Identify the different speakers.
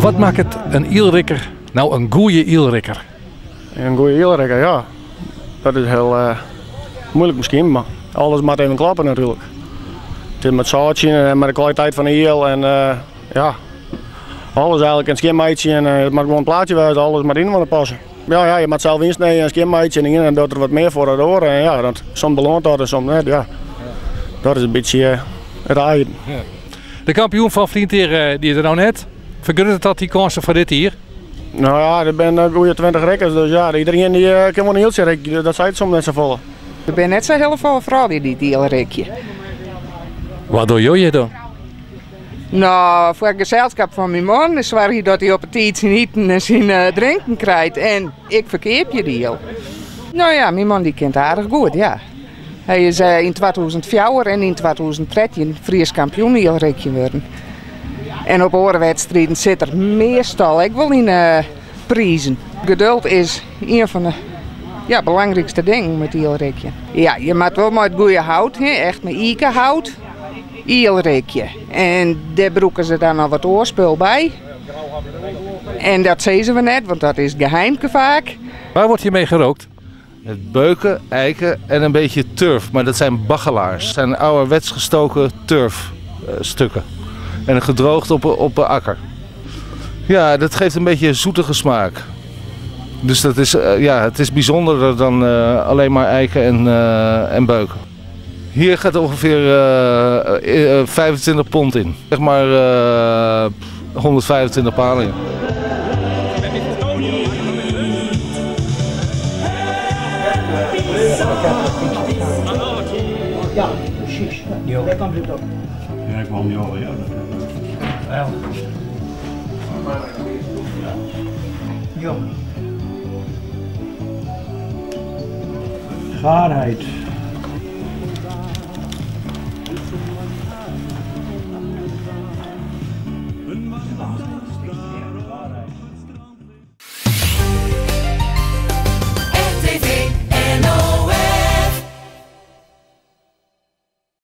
Speaker 1: Wat makket in ielrikker no in goede ielrikker?
Speaker 2: In goede ielrikker, ja. Dat is hiel muoilik miskien, mar alles moat even klappe natuerlik. It is mei it sâltsjen en mei de kwaliteit fan de iel en ja, alles eigentlik. En skjinmeitsjen en it moat gewoan in plaatsje wêze, alles moat yninoar passe. Ja, ja, je moat sels ynsnijen en skjinmeitsje en de iene docht der wat mear foar dan de oare. En ja, dat, soms beloant dat en soms net, ja. Dat is in bytsje it eigen.
Speaker 1: De kampioen fan ferline jier die der no net. Fergruttet dat dy kânsen foar dit jier?
Speaker 2: No ja, der binne goede 20 rikkers, dus ja, iderien dy kin wol in ieltsje rikje, dat seit soms net safolle.
Speaker 3: Der binne net sa hiele folle froulju dy't iel rikje.
Speaker 1: Wat dogge jo hjir dan?
Speaker 3: No, foar it geselskap fan myn man soargje dat hy op 'e tiid syn iten en syn drinken krijt en ik ferkeapje de iel. No ja, myn man dy kin it aardich goed, ja. Hy is yn 2004 en yn 2013 Frysk kampioen ielrikjen wurden. En op oare wedstriden sit er meastal ek wol yn de prizen. Geduld is ien fan de ja, belangrykste dingen met ielrikjen. Ja, je moat wol mei it goede hout, echt mei ikehout, ielrikje. En dêr brûke se dan noch wat oar spul by. En dat sizze we net, want dat is geheimke faak.
Speaker 1: Waar wordt hiermee gerookt?
Speaker 4: Het beuken, eiken en een beetje turf. Maar dat zijn baggelaars. Dat zijn ouderwets gestoken turfstukken. En gedroogd op de akker. Ja, dat geeft een beetje een zoetige smaak. Dus dat is, ja, het is bijzonderder dan alleen maar eiken en beuken. Hier gaat ongeveer 25 pond in. Zeg maar 125 palingen.
Speaker 5: Ja, precies. Ja, dat kan ook. Ja, ik woon nu al, ja. Wel. Ja. Gaarheid.